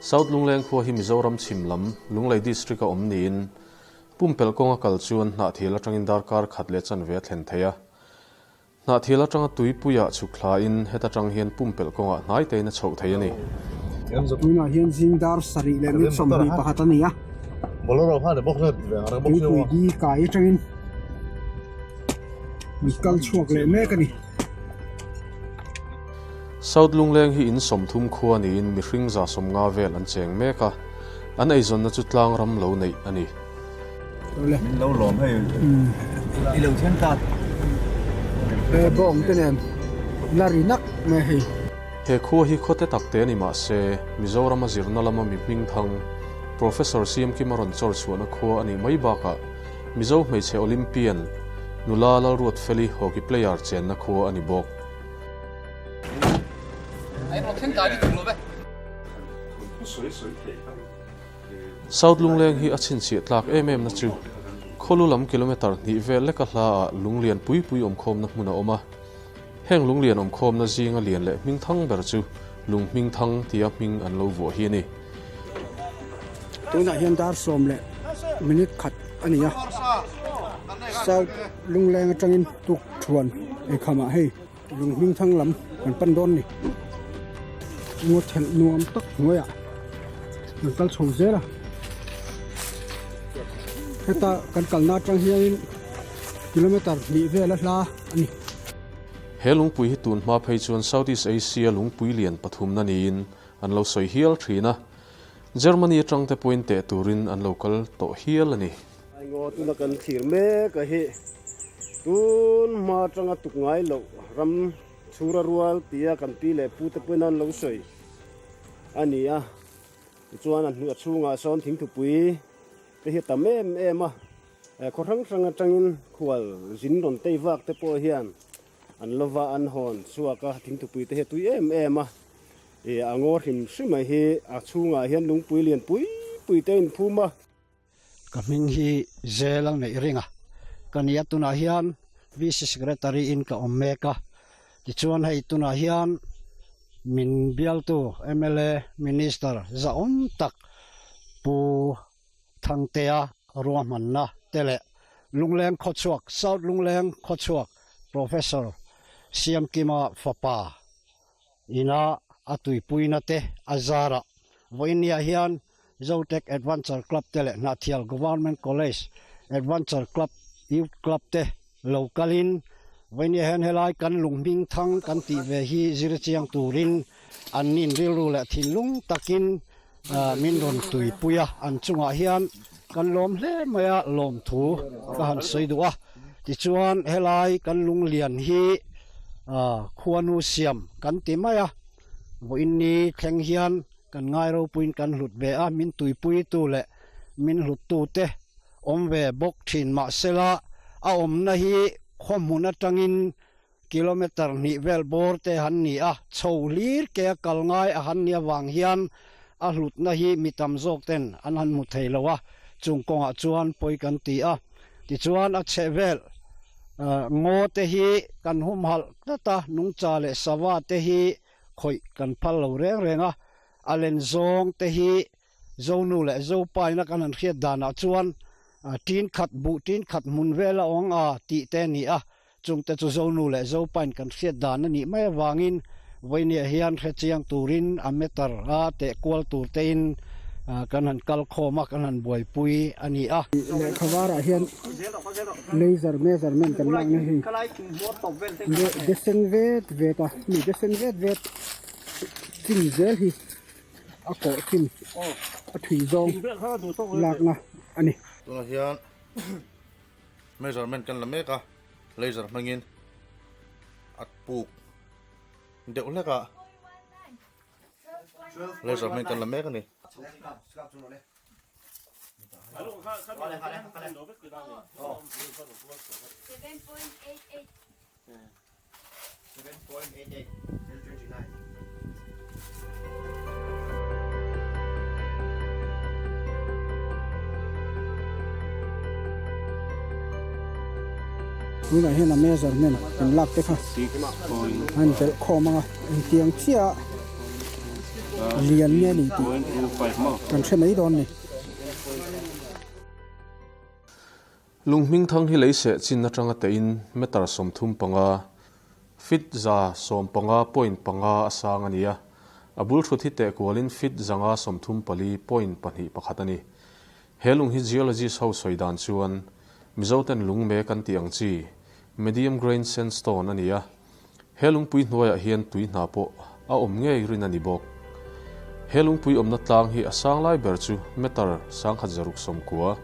South Lungleng khua hi Mizoram chhim lam, Lunglei District-a awm niin, pumpelh kawnga kal chuan Hnahthial atangin darkar khat leh chanve a thlen thei a. Hnahthial atanga tuipuiah chhuk thlain heta tang hian pumpelh kawngah hnai tein a chhoh thei a ni. Tunah hian zing dar sarih leh minute 21 a ni a, tuipui di kai atangin mi kal chhuak leh mek a ni. South Lungleng hi in 30 khua niin mihring 150 vel an cheng mek a, an eizawnna chu tlang ram lo neih a ni. Min lo lawm hei i lo thiam ta. He bawng te nen la ri nak mai hei. He khua hi khawte tak te ni mah se, Mizorama zirna lama mi hming thang Professor Siamkima rawn chawr chhuahna khua a nih mai bakah Mizo hmeichhe Olympian nula Lalruatfeli hockey player chenna khua a ni bawk. South Lungleng hi a chhinchhiah tlak em em na chu khawlu lam kilometre hnih vel leka hla ah lunglian pui pui awmkhawmna hmun a awm a. Heng lunglian awmkhawmna zinga lian leh hming thang ber chu Lunghming Thang tia hming an lo vuah hi a ni. Tunah hian dar sawm leh minute khat a ni a, South Lungleng atangin tuk thuan eikhamah hei Lunghming Thang lam kan pan dawn a ni. Ngaw thelh nuam tak hnuaiah kan kal chho zel a, heta kan kalna atang hianin kilometre hnih vel a hla a ni. He lungpui hi tun hma phei chuan Southeast Asia lungpui lian pathumna niin an lo sawi hial thin a, Germany atang te pawhin teh turin an lo kal tawh hial a ni. Ngaw tuna kan thlir mek a hi tun hma atanga tuk ngai loh ram chhura rual tia kan pi leh pu te pawhin an lo sawi a ni a, tichuan a chhungah sawn thingthupui te hi a tam em em a. Khaw hrang hrang atangin khual zin rawn tei vak te pawh hian an lova an hawn chhuak a, thingthupui te hi a tui em em a, ih a ngaw hrim hrim mai hi a chhungah hian lungpui lian pui pui te a inphum a. Ka hming hi Zel a neih ring a, ka nia tunah hian VC Secretary in ka awm mek a, tichuan hei tunah hian min bialtu mla Minister zahawm tak Pu Thangtea ruahmanna te leh Lungleng khawchhuak South Lungleng khawchhuak Professor Siamkima fapa ina a tuipuina te a zarah vawiinniah hian Zotech Adventure Club te leh Hnahthial Government College Adventure Club Youth Club te lo kalin vawiinniah hian helai kan lunghming thang kan tih ve hi zir chiang turin an nin rilru leh thinlung takin min rawn tuipui a, an chungah hian kan lawm hle mai a, lawmthu ka han sawi duh a. Tichuan helai kan lunglian hi khuanu siam kan ti mai a, vawiinni thleng hian kan ngai ropuiin kan hlut ve a, min tuipuitu leh min hluttute awm ve bawk thin mahsela a awmna hi khawhmun atangin Kilometre hnih vel bawr te han ni a, chho hlir ke a kal ngai a han ni avang hian a hlutna hi mi tam zawk ten an han hmu thei lo a, chung kawngah chuan pawi kan ti a. Tichuan a chheh vel ngaw te hi kan humhalh tlat a, nungcha leh sava te hi khawih kan phal lo reng reng a, a len zawng te hi Zonu leh Zopaina kan han hriat danah chuan tin khat buh tin khat hmun vel a awng a tih te a ni a, chungte chu Zonu leh Zopain kan hriat dan a nih mai avangin vawinia hian hrechiang turin a meter a teh kual tur tein kan han kal khawm a, kan han buaipui a ni a. Lehkha varah hian laser measurement kan lakna hi de sen vet vet a, mi de sen vet vet chin zel hi. a kawh chin a thui zawng lakna a ni. Tunah hian measurement kan la mek a, laser hmangin a puk deuh hlek a, laser hmangin kan la mek a ni. Tunah hian a measurement kan lak te kha a in belh khawm ang a, engtiang chiah a. lian nge ni tih kan hre mai dawn ni. Lung hmingthang hi lei seh chin atanga tein meter 35, feet 115.5 a sang a ni a, a bul thut hi teh kualin feet 534.21 a ni. He lung hi geologist ho sawi dan chuan Mizoten lung me kan tih ang chi, medium grain sandstone a ni a. He lungpui hnuaiah hian tui hna pawh a awm ngei rin a ni bawk. He lungpui awmna tlang hi a sang lai ber chu meter 1690,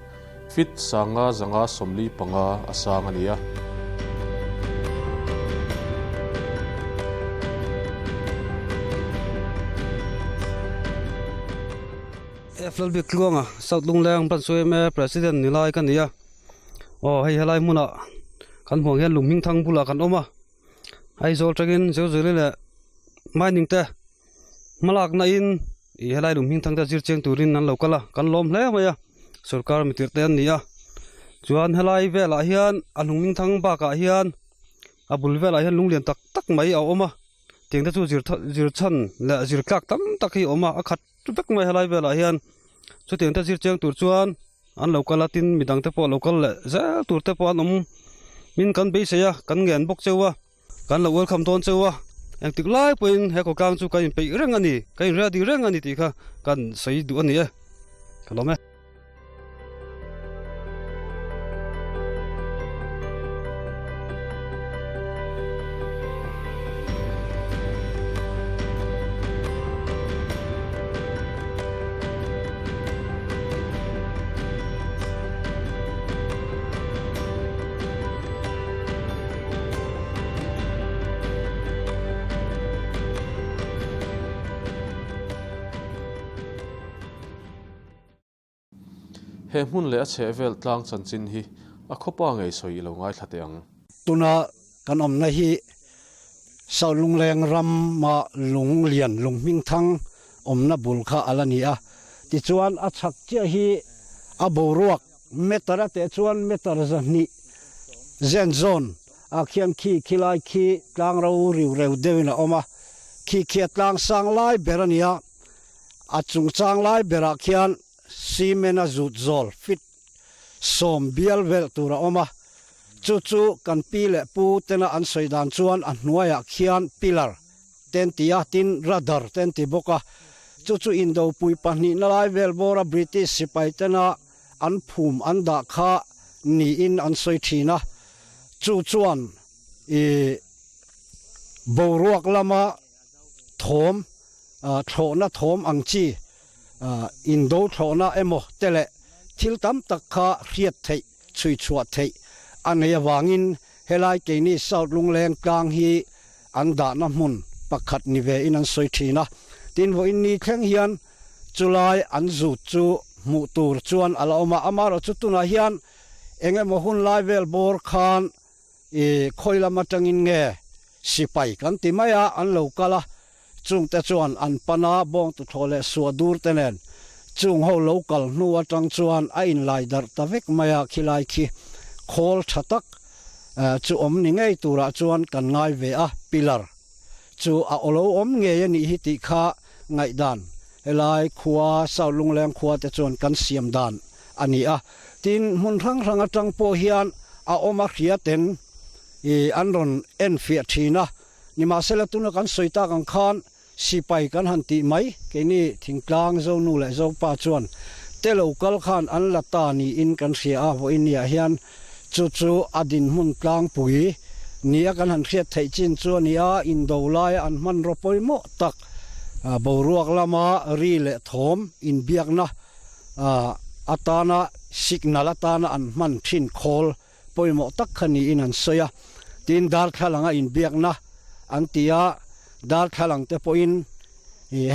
feet 5,545 a sang a ni a. FLB Tluanga, South Lungleng Branch yma President ni lai ka ni a. Aw hei helai hmunah kan hmuh ang hian lung hming thang bulah kan awm a, Aizawl tangin Zozuli leh mining te hmalakna in ih helai lung hming thang te zir chiang turin an lo kal a, kan lawm hle mai a, sorkar mitirh te an ni a, chuan helai velah hian a lung hming thang bakah hian a bul velah hian lung lian tak tak mai a awm a, tiang te chu zir zir chhan leh zir tlak tam tak hi a awm a, a khat vek mai helai velah hian chutiang te zir chiang tur chuan an lo kal a tin midang te pawh lo kal leh zel tur te pawh an awm min kan beisei a kan ngen bawk cheu a kan lo welcome dawn cheu a engtik lai pawhin he khawtlang chu kan inpeih reng a ni kan in ready reng a ni tih kha kan sawi duh a ni e ka lawm e. He hmun leh a chhehvel tlang chanchin hi a khawpa ngei sawi i lo ngaithla teh ang. Tuna kan awmna hi South Lungleng rama lung lian lung hmingthang awmna bul kha a la ni a. Tichuan a chhak chiah hi a boruak meter a teh chuan meter 200 zen zawn ah khian khi khilai khi tlang ro riu reu deuhin a awm a. Khi khi a tlang sang lai ber a ni a. A chungchang lai berah khian cement a zut zawl fit 10 bial velh tur a awm a, chu chu kan pi leh pu tena an sawi dan chuan a hnuaiah khian pillar te an ti a, tin radar te an ti bawk a, chu chu indopui pahnihna lai vel bawra British sipai tena an phum an dah kha niin an sawi thin a, chu chuan ih boruak lama thawm, thlawhna thawm ang chi, indo thlawhna emaw te leh thil tam tak kha hriat theih, chhui chhuah theih a nei avangin helai keini South Lungleng tlang hi an dahna hmun pakhat ni vein an sawi thin a. Tin, vawiin ni thleng hian chulai an zut chu hmuh tur chuan a la awm a, amaherawhchu tunah hian eng emaw hun lai vel bawr khan I khawi lam atangin nge sipai kan ti mai a, an lo kal a, chungte chuan an pan a, bawng tuthlawh leh suah dur te nen chung ho lo kal hnu atang chuan a inlai darh ta vek mai a, khilai khi khawl tha tak chu awm ni ngei turah chuan kan ngai ve a, pillar chu a lo awm ngei a nih hi tih kha ngaihdan helai khua South Lungleng khua te chuan kan siam dan a ni a. Tin, hmun hrang hrang atang pawh hian a awm a hria ten i an rawn en fiah thin a. Nimahsela tuna kan sawi tak ang khan sipai kan han tih mai, keini thingtlang Zonu leh Zopa chuan te lo kal khan an la ta niin kan hria a, vawiin-niah hian chu chu a dinhmun tlangpui nia kan han hriat theih chin chu a ni a, indo laia an hmanraw pawimawh tak boruak lama ri leh thawm inbiakna atana signal atana an hman thin khawl pawimawh tak kha niin an sawi a, tin darthlalanga inbiakna an ti a, darthlalang te pawhin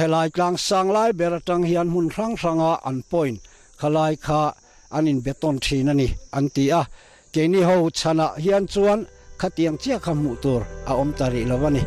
helai tlang sang lai ber atang hian hmun hrang hranga an point khalai kha an inbe tawn thin a ni an ti a, keini ho chhanah hian chuan khatiang chiah kha hmuh tur a awm ta rih lo a ni.